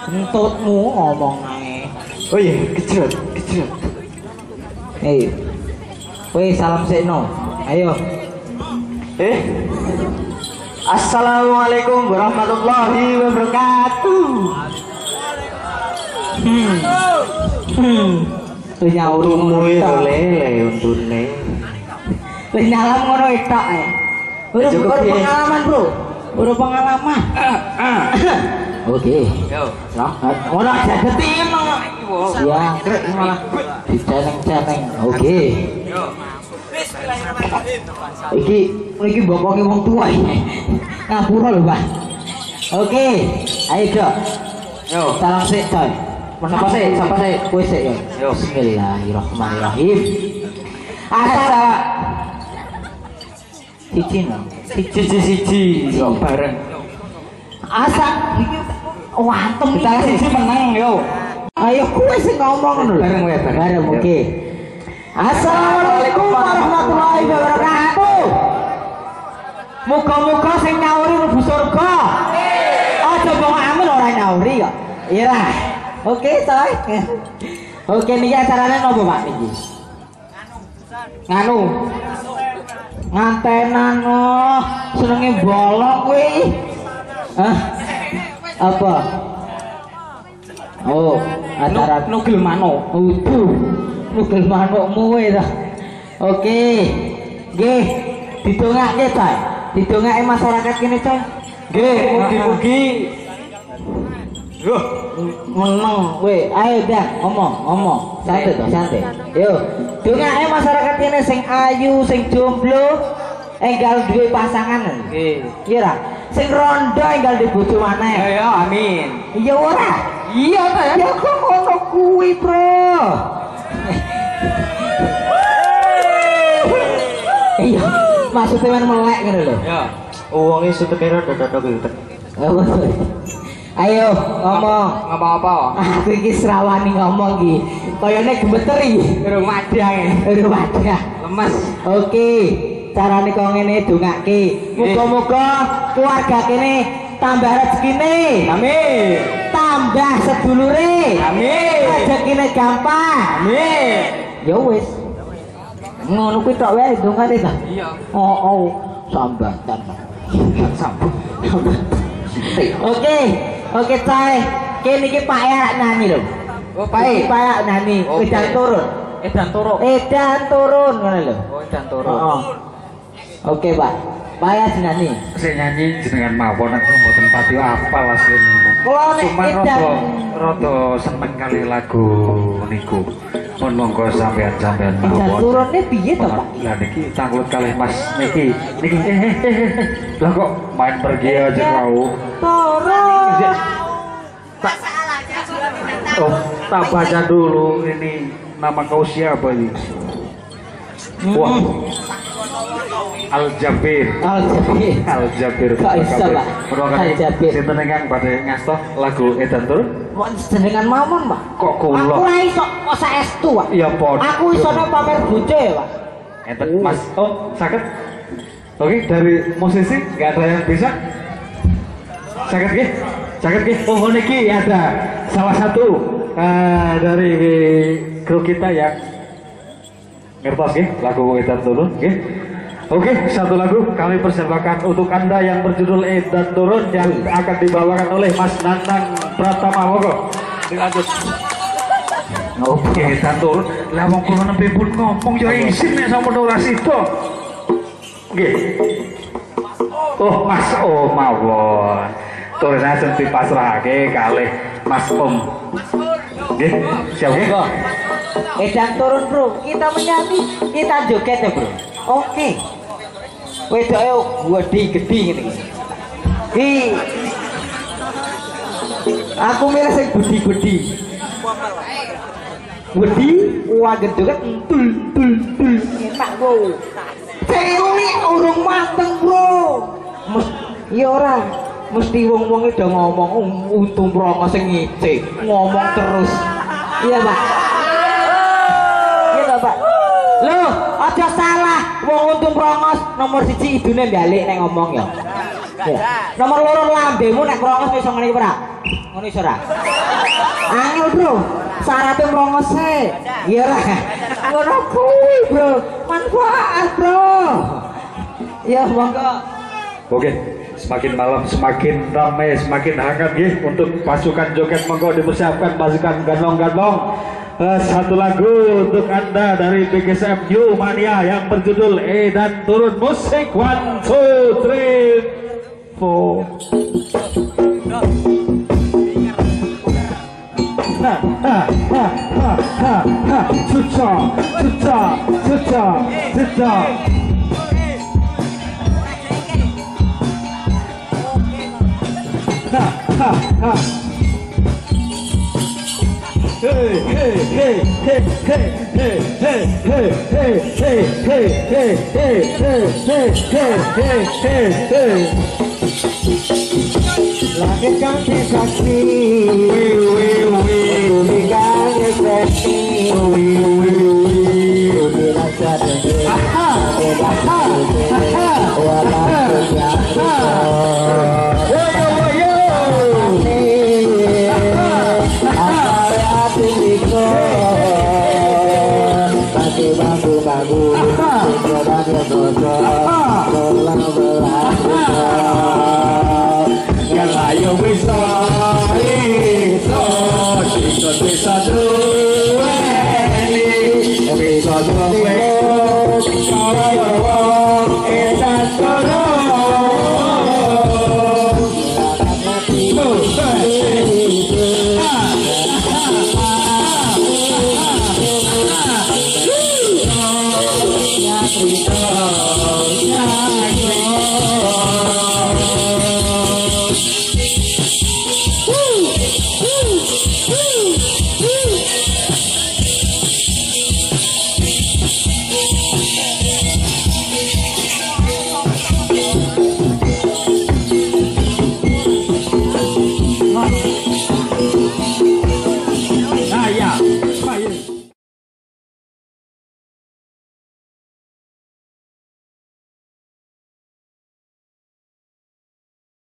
Entutmu ngomong ae. Oh iya, kecil, kecil. Ayo. Woi, salam sekno. Ayo. Assalamualaikum warahmatullahi wabarakatuh. Wis nyaurmu lele untune. Wis nyalam ngono tok ae. Urung pengalaman, Bro. Urung pengalaman. Oke. Yo. Ora jageti emang. Ya, krek malah diceneng-ceneng. Oke. Yo. Iki iki bokonge wong tua iki. Ngapura lho, Pak. Oke, ayo, Dok. Yo, salam sik, coy. Sapa sik? Sapa sik? Kowe sik yo. Yo. Bismillahirrahmanirrahim. Asal siji no. Siji-siji yo bareng. Asa iki wantem kita siji menang yo. Ayo kowe sing ngomong ngono lho. Bareng wae bareng. Oke. Assalamualaikum warahmatullahi wabarakatuh. Muga-muga sing nyauri mlebu surga. Aja bongok amin ora nyauri kok. Iya lah. Oke, coy. Oke, niki acarane nopo, Pak niki? Nganu. Ngantenan oh, senenge bolong kuwi. Hah? Apa? Oh, acara nugel manuk. Uduh, nugel manukmu kowe ta. Oke. Nggih, didongake, Coy. Didongake masyarakat kene, Coy. Nggih, mugi-mugi meneng kowe. Ayo dah, ngomong, ngomong. Santai to, santai. Yo, dongake masyarakat kene sing ayu, sing jomblo, enggal duwe pasangan. Nggih. Iya ra? Sing rondo enggal duwe bojo maneh. Ya, amin. Iya ora? Iya ta ya. Ya kok ngono kuwi, Bro. Iya, maksudnya men melek ngono lho. Ya. Wonge suteme rada dodok iki. Ayo ngomong. Ngomong apa? Aku iki srawani ngomong iki. Kayane gemeter iki. Urung madang. Urung madang. Lemes. Oke, carane kok ngene dongake. Muga-muga keluarga kene tambah rezekine. Amin. Tambah sedulure. Amin. Rezekine gampang. Amin. Ya wis. Ngono kuwi tok wae dongane ta. Iya. Oh, oh. Tambah, tambah. Sambung. Oke, oke cah. Kene iki Pak arek nyanyi lho. Oh, Pak. Pak arek nyanyi. Edan turun. Edan turun. Edan turun ngono lho. Oh, edan turun. Heeh. Oke, Pak. Pak ya nyanyi. Sing nyanyi jenengan mawon aku mboten pati apal asline. Kula nek edan rada seneng kali lagu niku. Mun monggo sampean-sampean mawon. Edan turune piye to, Pak? Lah niki tanglet kalih Mas niki. Niki lah kok main pergi aja kau. Turun. Oh, tak baca dulu ini nama kau siapa ini? Wah. Al Jabir. Al Jabir. Al Jabir. Kok iso, Pak? Al Jabir. Sinten ingkang badhe ngasto lagu Edan Turun? Kok jenengan mawon, Pak? Kok kula? Aku ora iso kok saestu, Pak. Ya padha. Aku isone pamer bojo ya, Pak. Enten Mas. Oh, saged. Oke, dari musisi nggak ada yang bisa? Saged nggih? Saged nggih. Oh, niki ada salah satu dari kru kita yang ngertos nggih lagu Edan Turun nggih. Oke, satu lagu kami persembahkan untuk Anda yang berjudul Edan Turun yang akan dibawakan oleh Mas Nanang Pratama. Monggo. Dilanjut. Oke, Edan Turun. Lah wong kula nembe pun ngomong ya isin nek sampun ora sida. Nggih. Oh, Mas Om mawon. Turun ajeng dipasrahake kalih Mas Om. Nggih, siap nggih. Edan turun, Bro. Kita menyanyi, kita joget ya, Bro. Oke. Wedoke gedhi-gedhi ngene iki. Iki aku milih sing gedhi-gedhi. Gedhi, wah joget tul tul tul enak, Bro. Cilik urung mateng, Bro. Ya ora, mesti wong-wonge do ngomong untung mrongos sing ngece, ngomong terus. Iya, Pak. Iya, Pak. Loh, aja salah. Wong untung prongos nomor 1 idune ndalik nek ngomong ya. Ya. Nomor 2 lambemu nek prongos iso ngene iki ora? Ngono iso ora? Angel, Bro. Syaratnya prongos e. Iya ora? Ngono kuwi, Bro. Manfaat, Bro. Ya, monggo. Oke, semakin malam semakin ramai, semakin hangat nggih untuk pasukan joget. Monggo dipersiapkan pasukan gandong-gandong. Satu lagu untuk Anda dari BGSM New Mania yang berjudul Edan Turun. Musik 1 2 3 4. Ha ha ha ha ha ha. Cuca cuca cuca cuca. Ha ha ha. Hey hey hey hey hey hey hey hey hey hey hey hey hey hey hey hey hey hey hey. Langit kang saksi, wi wi wi, bumi kang nyekseni, wi wi wi, bumi rasa dene, aha aha aha, aha. Yo yo yo.